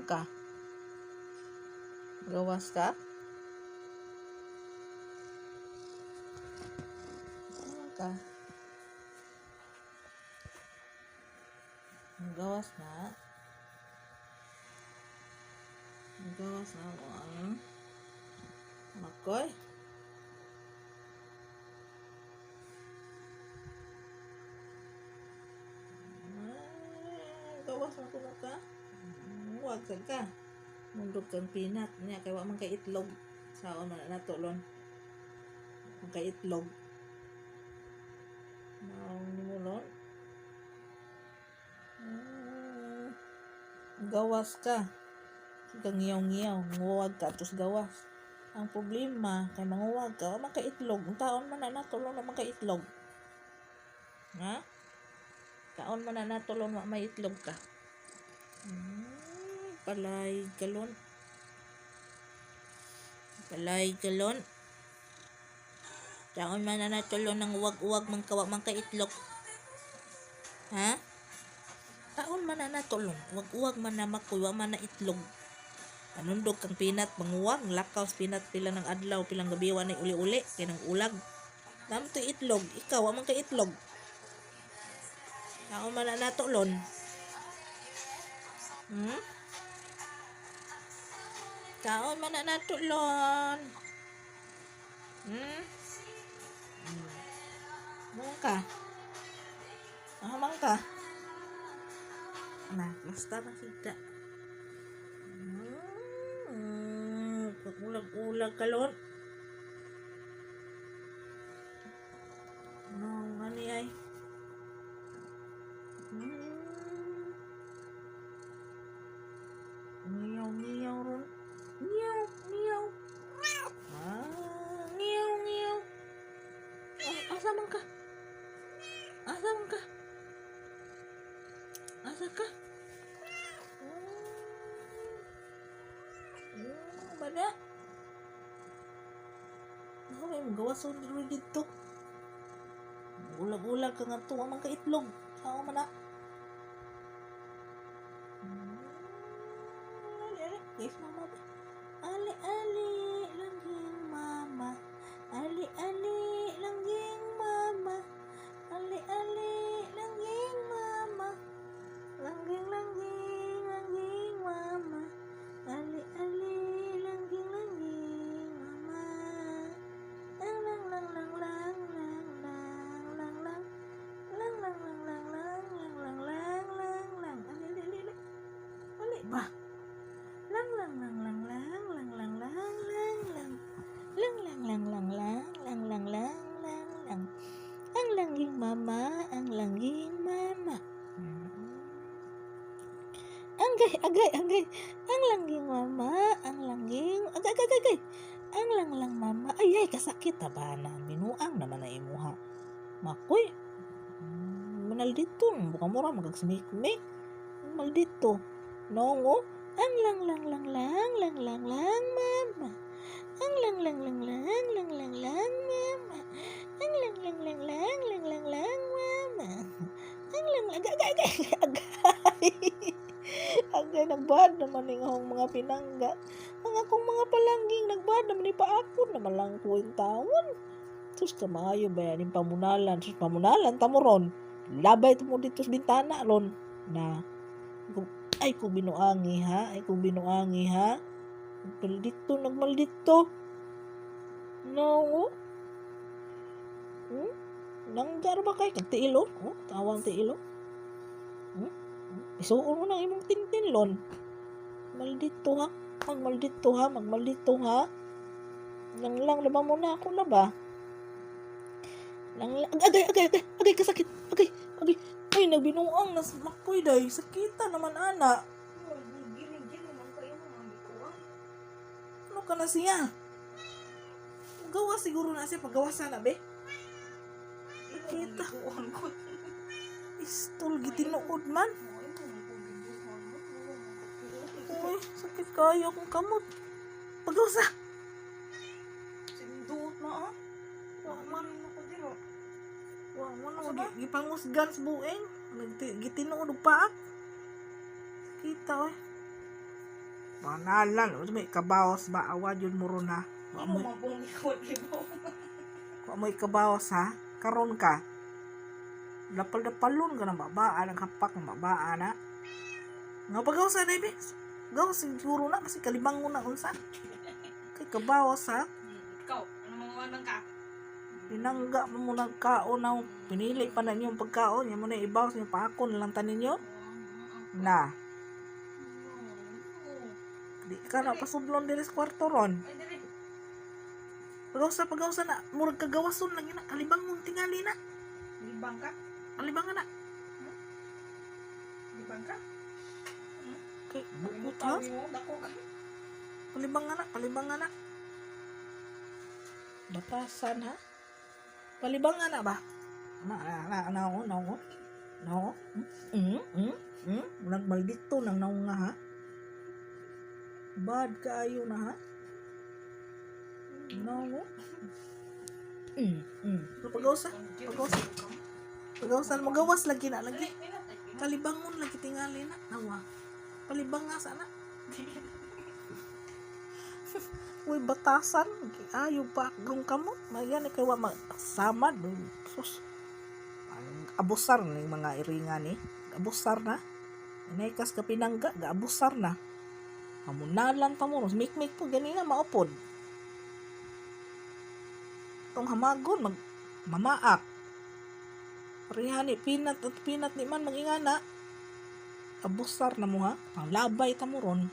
Man ka? Gawas ka? Man ka? Gawas na? Gawas na mo ang makoy? Gawas na kuno ka? Huwag ka ka. Mundog kang peanut niya kay wa man kay itlog. Saon man na nato lon. Man kay itlog. Maong nimo lon. Gawas ka. Kang ngiyaw-ngiyaw, nguwag ka tos gawas. Ang problema kay manguwag ka, wa man kay itlog. Taon man na nato lon, wa man kay itlog. Ha? Taon man na nato lon, wa may itlog ka. Palay galon. Palay galon. Taon man na nato lon nang uwag-uwag man ka, wa man kay itlog. Ha? Taon man na nato lon, uwag-uwag man na makoy, wa man na itlog. Anundog kang peanut, manguwag, lakaw sa peanut pila ng adlaw, pilang gabi, wa na uli-uli, kay nang ulag. Nam to itlog, ikaw, wa man kay itlog. Taon man na nato lon. Taon man na nato lon. Hmm? Mang ka? Ah, mang ka? Na, basta makita. Ulag-ulag ka lon. No, ano ay? Ngiyaw, ngiyaw ron. Ngiyaw, ngiyaw. Ah, ngiyaw, ngiyaw. Ah, asa man ka? Asa man ka? Asa ka? Bana? Ako may magawa sa diri dito. Ulag-ulag ka nga to, wa man ka itlog. Sao man na? Ali, ali. Yes, mama. Ali, ali, langging mama. Ali, ali, langging mama. Ali, ali, langging mama. Langging, langging, langging mama. Ali, ali, langging, langging mama. Lang, lang, lang, lang, lang, lang, lang, lang, lang. Lang, lang, lang, lang, lang, lang, lang, lang, lang, lang. Ali, ali, ali, ali. Ali ba? Lang, lang, lang, lang, lang, lang, lang, lang, lang, lang. Lang, lang, lang, lang, lang, lang, lang, lang, lang, lang. Ang langging mama, ang langging mama. Agay, agay, agay. Ang langging mama, ang langging, agay, agay, agay. Ang lang lang mama. Ay, ay, kasakit ta ba na. Binuang naman na imuha. Makoy. Manaldito. Buka mura, magagsmik-mik. Maldito. Nongo. Ang lang lang lang lang lang lang lang mama. Ang lang lang lang lang lang lang lang mama. Ang lang lang lang lang lang lang lang mama. Ang lang lang agay agay agay agay. Agay nagbad naman ning akong mga pinangga. Ang akong mga palangging nagbad naman ni paakon naman lang ko yung taon. Sus kamayo ba yan pamunalan. Sus pamunalan tamo ron. Labay mo dito sa bintana ron. Na ay ko binuangi ha, ay ko binuangi ha. Maldito, nagmaldito. No. Nanggar ba kay kag tiilo? Oh, tawang tiilo. Isuon mo nang imong tintin lon. Maldito ha. Magmaldito ha, magmaldito ha. Nang lang laba mo na ako na ba? Nang agay agay agay agay kasakit. Agay agay. Ay nagbinuang nas makoy day. Sakita naman ana. Ano ka na siya? Gawa siguro na siya paggawa sana be. Kita. Istol gitinuod man. Uy, sakit kayo akong kamot. Pagawsa. Sinduot na ah. Wa man, Ako diro. wa man Asa ba? gipangusgan sa bueng. Gitinuod og paak. Kita oy. Panalan, may kabawas ba? Awa yun mo ron ha. Wa Imo mo, man pong likod libo. wa mo'y kabawas ha. Karon ka. Lapal-lapalon ka ng babaan, ang hapak ng babaan na. Nga pagawas na, baby. Gawas siguro na, kasi kalibangon na unsa. Kay kabawas ha. Ikaw, ano mga wanan ka? Pinangga mo mo nagkaon na pinili pa na niyo ang pagkaon. Yan mo na ibawas niyo paakon na lang tanin niyo. Na, di ka na pasudlon diri sa kwarto ron. Ay, dali. Pagawsa, pagawsa na. Murag kagawason lang yun na. Kalibangon tingali na. Libang ka? Kalibangan na. Libang ka? Kay, bukot ha. Mo, dako ka. Palibangan na, palibangan na. Batasan ha. Palibangan na ba? Na, na, na, na, na, na, na, Nagmaldito nang naunga ha. Bad kaayo na ha. No. Pagawsa, pagawsa. Pagawsa, magawas lagi na lagi. Kalibangon lagi tingali na. Nawa. Palibanga sana. Uy, batasan. Ayo pa kung kamo. Mayan kay wa masamad. Sus. Ang abusar ni mga iringa ni. Abusar na. Inaykas ka pinangga, gaabusar na. Amunalan pa mo. Mikmik po ganina maupod. Tong hamagon mag mamaak. Rihani pinat at pinat ni man mangingana. Abusar na mo ha. Panglabay ta mo ron.